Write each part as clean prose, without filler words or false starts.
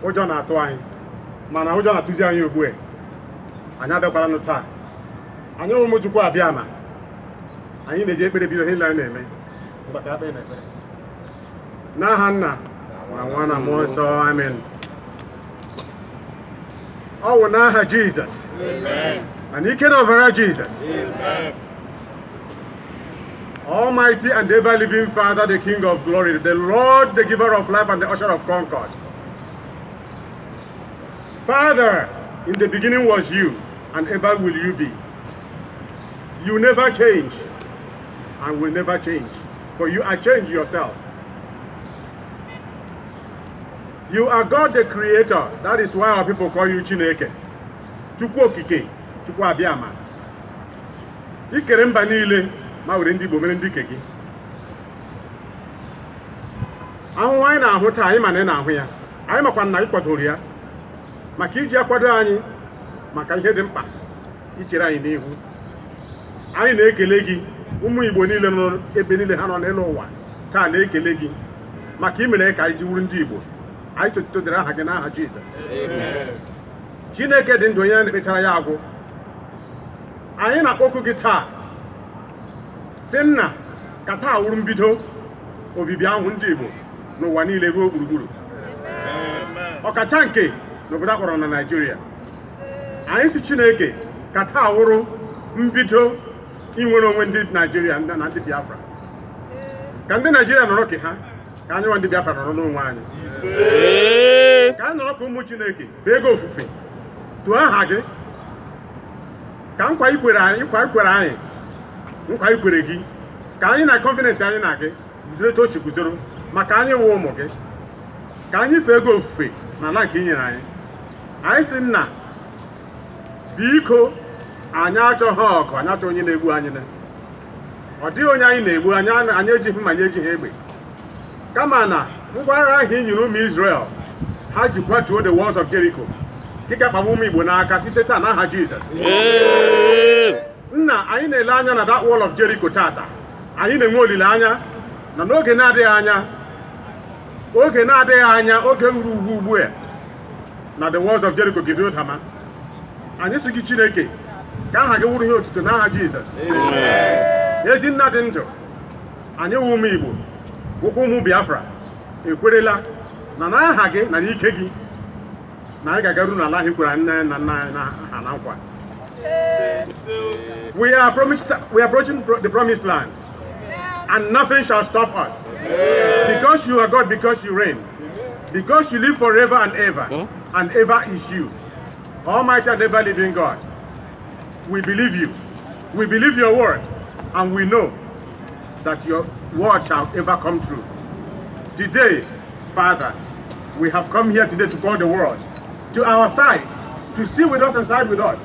Ụjọ na-atụ anyị, mana ụjọ na-atụzi anyị ugbu a. Anyị abịakwaranụ taa. Anyị ụmụ Chukwu abịa ma anyị na-eji ekpere bido ihe niile anyị na-eme. Ngwa, ka ekpere na ekpere. N'aha Nna na Nwa na Mmụọ Nsọ, amen. Ọ wụ n'aha Jizọs na ike na ọbara Jizọs. Almighty and ever living Father, the King of glory, the Lord, the giver of life and the usher of concord. Father, in the beginning was you, and ever will you be. You never change and will never change, for you are change yourself. You are God the Creator. That is why our people call you Chineke. Chukwu Okike, Chukwu Abịama. I kere mba niile ma were ndị Igbo mere ndị nke gị. Ahụhụ anyị na-ahụ taa, anyị ma na ị na-ahụ ya. Anyị makwa na ị kwadoro ya maka iji akwado anyị maka ihe dị mkpa ichere anyị n'ihu. Anyị na-ekele gị. Ụmụ Igbo niile nọ ebe niile ha nọ n'elu ụwa taa na-ekele gị maka imere ka anyị ji wuru ndị Igbo. Anyị otuto dịrị aha gị n'aha Jizọs. Chineke dị ndụ, onye na-ekpechara ya agwụ, anyị na-akpọku gị taa, sị Nna, ka taa wuru mbido obibi ahụ ndị Igbo n'ụwa niile ruo gburugburu, ọkacha nke n'obodo akpọrọ na Naịjirịa. Anyị sị Chineke, ka taa wụrụ mbido inwere onwe ndị Naịjirịa na ndị Biafra, ka ndị Naịjirịa nọrọ ke ha, ka anyị nwa ndị Biafra nọrọ n'onwe anyị, ka anyị nọrọ ka ụmụ Chineke fee gị ofufe, too aha gị, ka nkwa ikwere anyị, nkwa ikwere anyị, nkwa ikwere gị, ka anyị na covenant anyị na gị guzoro etu o si guzoro, maka anyị wụ ụmụ gị, ka anyị fee gị ofufe n'ala nke i nyere anyị. Anyị sị Nna, biko, anyị achọghị ọgụ, anyị achọghị onye na-egbu anyị na ọ dịghị onye anyị na-egbu. Anyị ejighị mma, anyị ejighị egbe, kama na ngwa agha ahụ i nyere ụmụ Israel ha ji kwatuo the walls of Jericho ka ị ga-akpagbu ụmụ Igbo n'aka site taa n'aha Jizọs. Nna, anyị na-ele anya na that wall of Jericho tata. Anyị na-enwe olileanya na n'oge na-adịghị anya, oge na-adịghị anya, oge ruru ugbu ugbu a, na the walls of Jericho ga-ebido dama. Anyị sị gị, Chineke, ka aha gị wụrụ ihe otuto n'aha Jizọs. Ezi Nna dị ndụ, anyị wụ ụmụ Igbo, wụkwa ụmụ Biafra, ekwerela na n'aha gị na n'ike gị na anyị ga-agaru n'ala ahụ i kwere nne na nna anyị na ha na nkwa. We are approaching the promised land, and nothing shall stop us, because you are God, because you reign, because you live forever and ever and ever is you, Almighty and ever living God. We believe you, we believe your word, and we know that your word shall ever come true. Today, Father, we have come here today to call the world to our side, to see with us and side with us,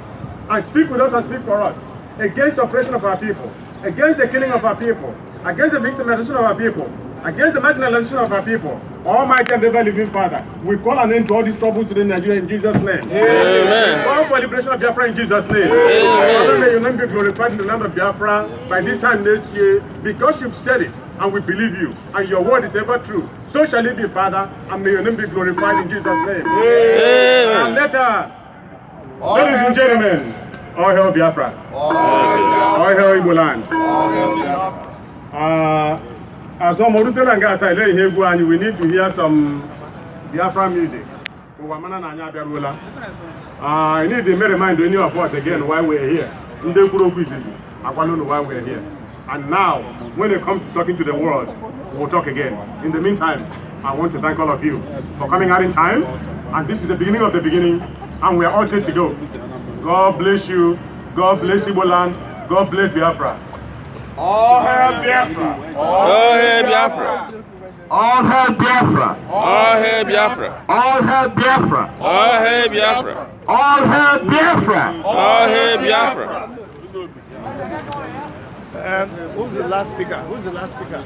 and speak with us and speak for us against the oppression of our people, against the killing of our people, against the victimization of our people, against the marginalization of our people. Almighty and ever living Father, we call an end to all these troubles today in Nigeria in Jesus' name. Amen. Call for liberation of Biafra in Jesus' name. Father, may your name be glorified in the land of Biafra by this time next year, because you've said it and we believe you, and your word is ever true. So shall it be, Father, and may your name be glorified in Jesus' name. Amen. And later, ladies and gentlemen, all hail Biafra. All hail Igbo land. As ọmọ rutela nga ata ele ihe egwu anyị, we need to hear some Biafra music. Ụwa mana na anyị abịaruola. I need to remind any of us again why we're here. Ndị kwuru okwu izizi agwala unu why we're here. And now, when it comes to talking to the world, we'll talk again. In the meantime, I want to thank all of you for coming out in time. And this is the beginning of the beginning, and we are all set to go. God bless you. God bless Igbo land. God bless Biafra. All hail Biafra! All hail Biafra. All hail Biafra! All hail Biafra. All hail Biafra! All hail Biafra. All hail Biafra! All hail Biafra. Who's the last speaker? Who's the last speaker?